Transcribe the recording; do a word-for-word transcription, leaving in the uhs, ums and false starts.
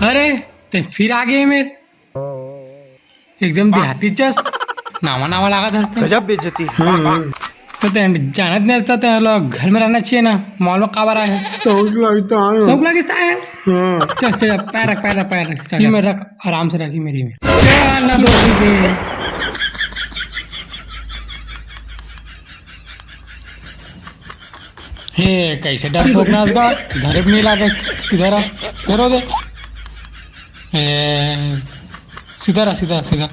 अरे, ते फिर आ गए मेर। एकदम देहाती चस, नावा नावा लागत हस ते। गजब बेइज्जती। तो ते जानत नहीं हस ते लोग घर में रहना चाहिए ना, मॉल में काबर आए हैं? शौक लगता है। शौक लगिस ते आए हैं? हाँ। चल, चल, पैर रख, पैर रख, पैर रख। चल, ये में रख, आराम से रख, ये मेरी में। चल ना दोस्ती के। हे, कैसे डरपोक नाच गा? धरे भी नहीं लागे, सीधा रहा, फेर हो दे। ए, सीधा रहा, सीधा, सीधा।